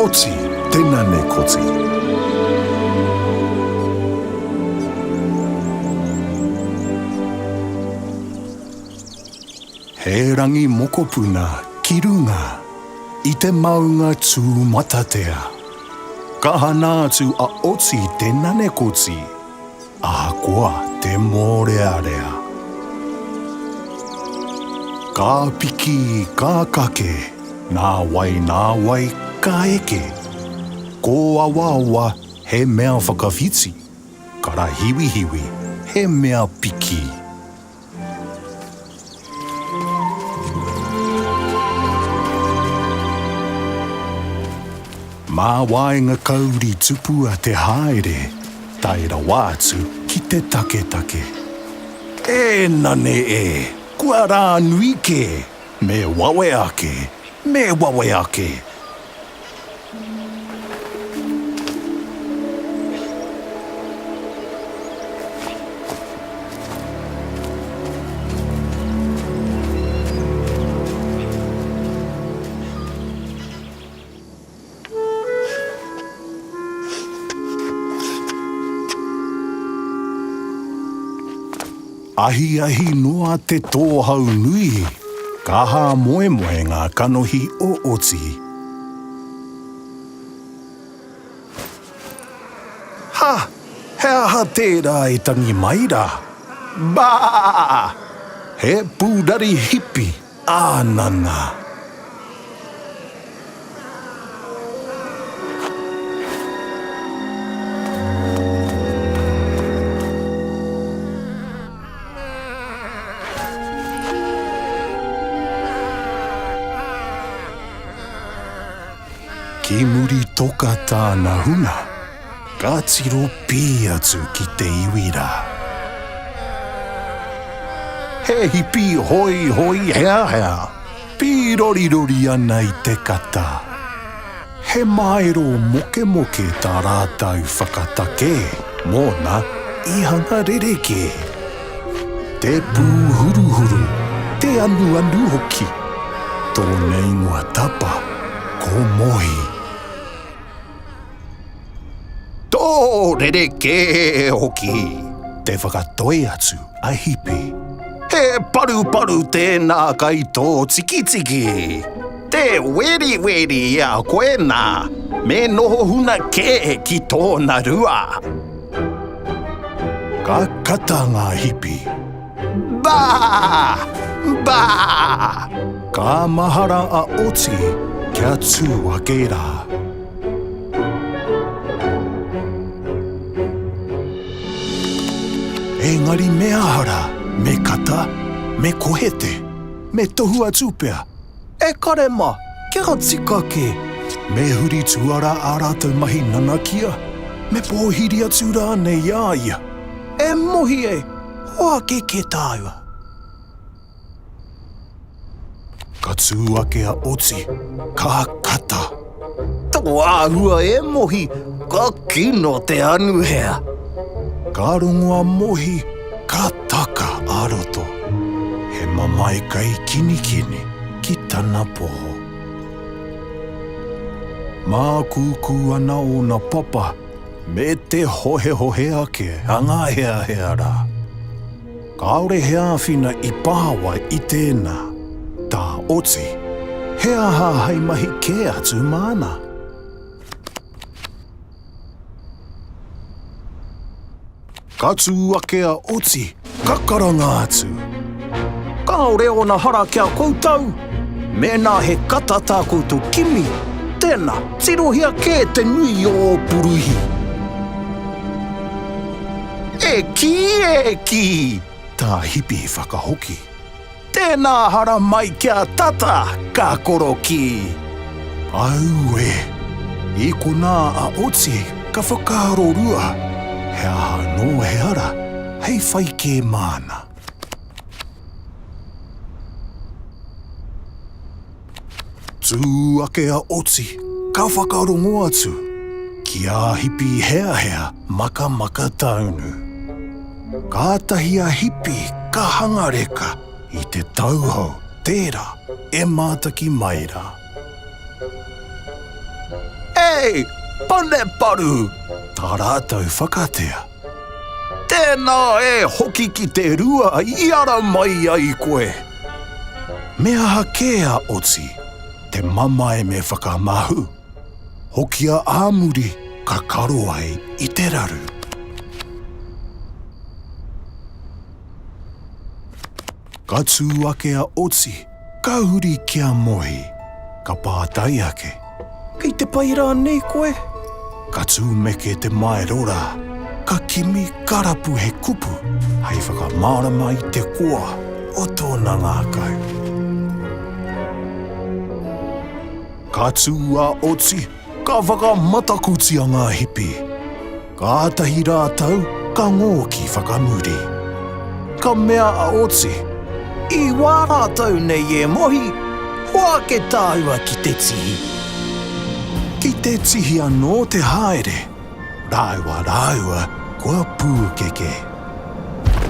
Oti te nanekoti. He rangi mokopuna ki runga i te maunga Tūmatatea. Ka hana atu a Oti te nanekoti, ahakoa te mōrearea. Ka piki, ka kake, nā wai nā wai ka eke. Kōawaawa he mea whakawhiti, karahiwihiwi he mea piki. Mā waenga kauri tupua te haere, tae rawa atu ki te taketake. E nane e, kua rā nui kē, me wawe ake, me wawe ake. Ahiahi noa te tōhau nui, ka hāmoemoe ngā kanohi o Oti. Ha! He aha tērā e tangi mai rā? Bā! He pūrari hipi ānana! Ki muri toka tāna huna, ka tiro pī atu ki te iwi rā. He hipi hoihoi heahea, pīrorirori ana i te kata. He maero mokemoke tā rātou whakatakē mōna i hanga rerekē. Te pūhuruhuru, te anuanu hoki. Tōna ingoa tapa, ko Mohi. Tō rerekē hoki! Te whakatoi atu a Hipi. He paruparu tēnā kai tō tikitiki! Te weriweri i a koe nā, me noho huna kē ki tōna rua! Ka kata ngā hipi. Bā! Bā! Ka mahara a Oti kia tū ake rā. Engari me aha rā, me kata, me kohete, me tohu atu pea, E kare ma, kia tika kē. Me huri tuara ā rātou mahi nanakia, me pōhiri atu rānei i a ia. E Mohi e, hoake kē tāua. Ka tū ake a Oti, ka kata. Tō āhua e Mohi, ka kino te anuhea. Ka rongo a Mohi, ka taka a roto. He mamae kai kinikini ki tana poho. Mākūkū ana ōna papa me te hohehohe ake a ngā heahea rā. Kāore he āwhina i pahawa i tēnā, tā Oti, he aha hei mahi kē atu māna? Ka tū ake a Oti, ka karanga atu. Kāore ōna hara ki a koutou! Mēnā he kata tā koutou kimi, tēnā, tirohia kē te nui o ō puruhi! E kī, e kī! Tā Hipi whakahoki. Tēnā haramai kia tata, ka korokī! Aue! I konā a Oti ka whakaaro rua, he aha anō he ara hei whai kē māna. Tū ake a Oti, ka whakarongo atu ki ā Hipi heahea makamaka taunu. Kātahi a Hipi ka hanga reka i te tauhou tērā e mātaki mai rā. Hei! Pane paru! Tā rātou whakatea. Tēnā e hoki ki te rua i ara mai ai koe. Me aha kē a Oti, te mamae me whakamahu. Hokia ā muri ka karo ai i te raru. Ka tū ake a Oti, ka huri ki a Mohi, ka pātai ake. Kei te pai rānei koe? Ka tūmeke te maero rā, ka kimi ka rapu he kupu hei whakamārama i te koa o tōna ngākau. Ka tū a Oti, ka whakamatakutia ngā hipi. Kātahi rātou ka ngōki whakamuri. Ka mea a Oti, I wā rātou nei e Mohi, hoake tāua ki te tihi. Ki te tihi anō te haere, rāua rāua kua pūkeke.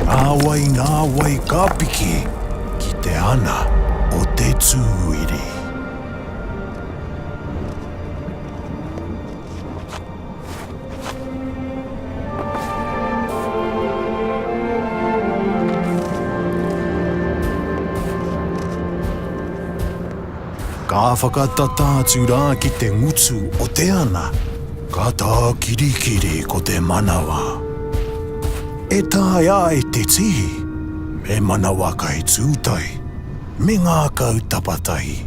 Nāwai nāwai ka piki ki te ana o te tūiri. Ka whakatata atu rā ki te ngutu o te ana, ka tākirikiri ko te manawa. E taea ai te tihi, me manawa kai tūtai, me ngākau tapatahi.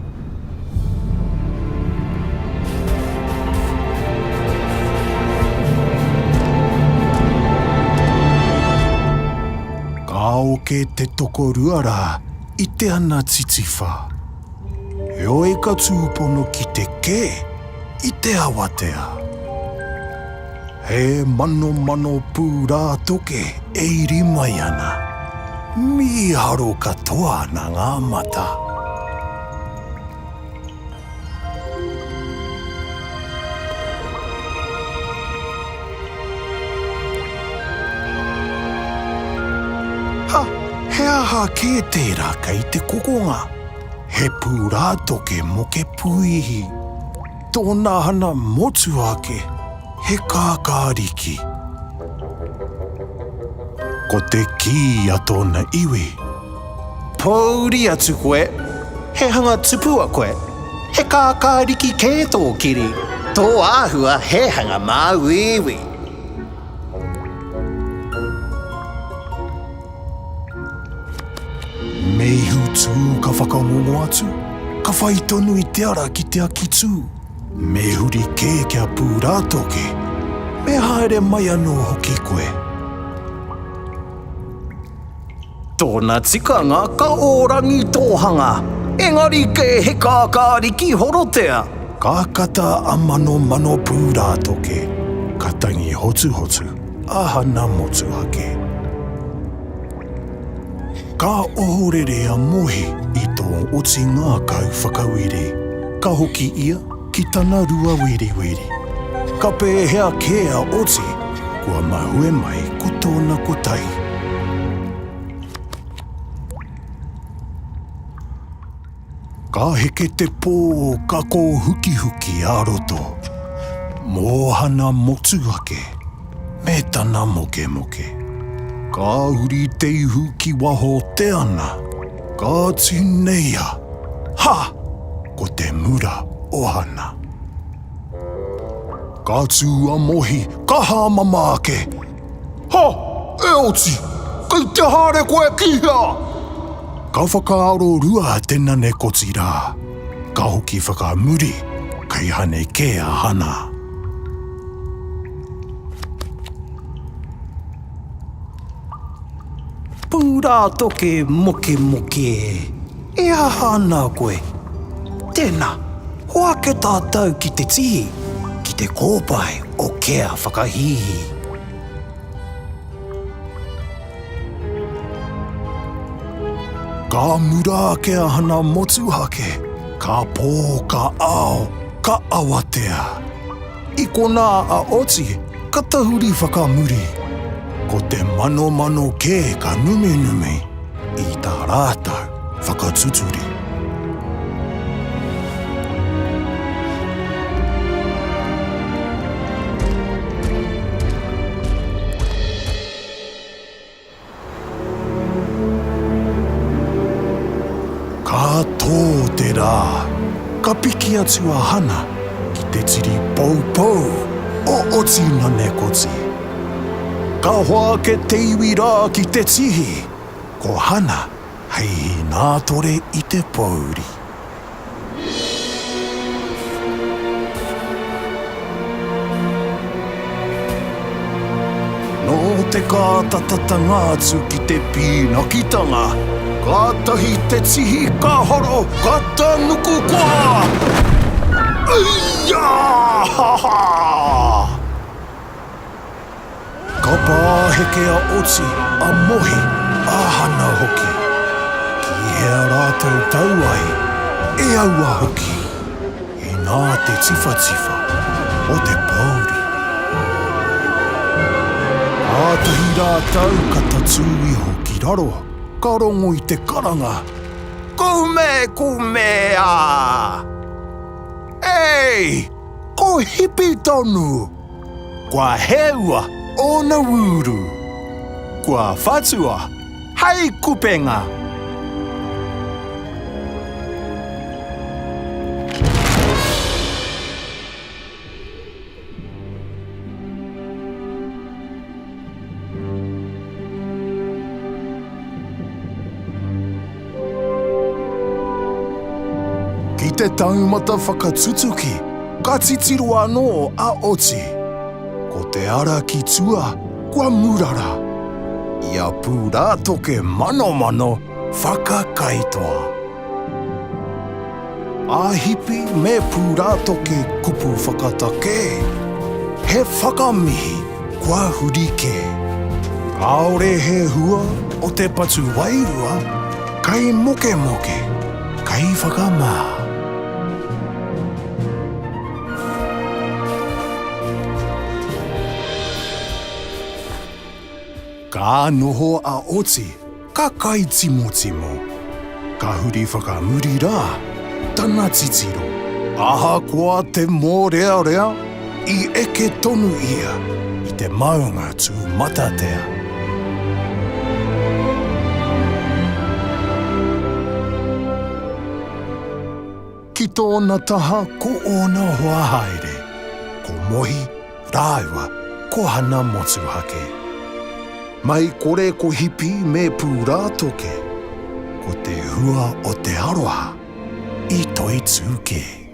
Ka oke te tokorua rā i te ana titiwha. Heoi ka tūpono ki te kē i te awatea. He manomano pūrātoke e iri mai ana. Mīharo katoa ana ngā mata. Ha! He aha kē tērā kei te kokonga? He pūrātoke moke puihi. Tōna hana motuhake, he kākāriki. Ko te kī a tōna iwi. Pōuri atu koe, he hanga tupua koe, he kākāriki kē tō kiri, tō āhua he hanga māuiui. Me ihu tū ka whakangongo atu, ka whai tonu i te ara ki te akitū. Me huri kē kia pūrātoke, me haere mai anō hoki koe. Tōna tikanga ka ōrangi tō hanga, engari kē he kākāriki horotea. Ka kata a manomano pūrātoke, ka tangi hotuhotu a Hana motuhake. Ka ohorere a Mohi i tō oti ngākau whakawiri. Ka hoki ia ki tana rua weriweri. Ka pēhea kē a Oti, kua mahue mai ko tōna kotahi. Ka heke te pō ka kōhukihuki a roto. Mōhana motuhake me tana mokemoke. Ka huri te ihu ki waho te ana, ka tineia, ha! Ko te mura o Hana. Ka tū a Mohi, ka hāmama ake. Ha! E oti! Kei te haere koe ki hea? Ka whakaaro rua te nanekoti rā. Ka hoki whakamuri, kei hane kē a Hana. Pūrātoke mokemoke e aha ana koe? Tēnā, hoake tātou ki te tihi, ki te kōpae o Kea Whakahīhī. Ka mura ake a Hana motuhake, ka pō, ka ao, ka awatea. I konā a Oti ka tahuri whakamuri, ko te manomano kē ka numinumi i tā rātou whakatuturi. Ka tō te rā, ka piki atu a Hana ki te tiri poupou o Otinanekoti. Ka hoake te iwi rā ki te tihi, ko Hana hei hīnātore i te pōuri. Nō te kātatatanga atu ki te pīnakitanga, kātahi te tihi ka horo, ka tanuku koa! Aia! Ha ha! Ka pāheke a Oti, a Mohi, a Hana hoki. Ki hea rātou tau ai, e aua hoki, inā te tiwhatiwha o te pōuri. Kātahi rātou ka tatū iho ki raro, ka rongo i te karanga, Kume, kume, ā! Ei! Ko Hipi tonu! Kua heua ōna wūru. Kua whatua hei kupenga. Ki te taumata whakatutuki, ka titiro anō a Oti. Ko te ara ki tua, kua murara. I a Pūrātoke manomano whakakaitoa. A Hipi me Pūrātoke kupu whakatakē, he whakamihi kua huri kē. Kāore he hua o te patu wairua, kai mokemoke, kai whakamā. Ka noho a Oti, ka kai timotimo. Ka huri whakamuri rā tana titiro. Ahakoa te mōrearea, i eke tonu ia i te maunga tūmatatea. Ki tōna taha ko ōna hoa haere, ko Mohi rāua ko Hana Motuhake. Mai kore ko Hipi me Pūrātoke, ko te hua o te aroha i toitū kē.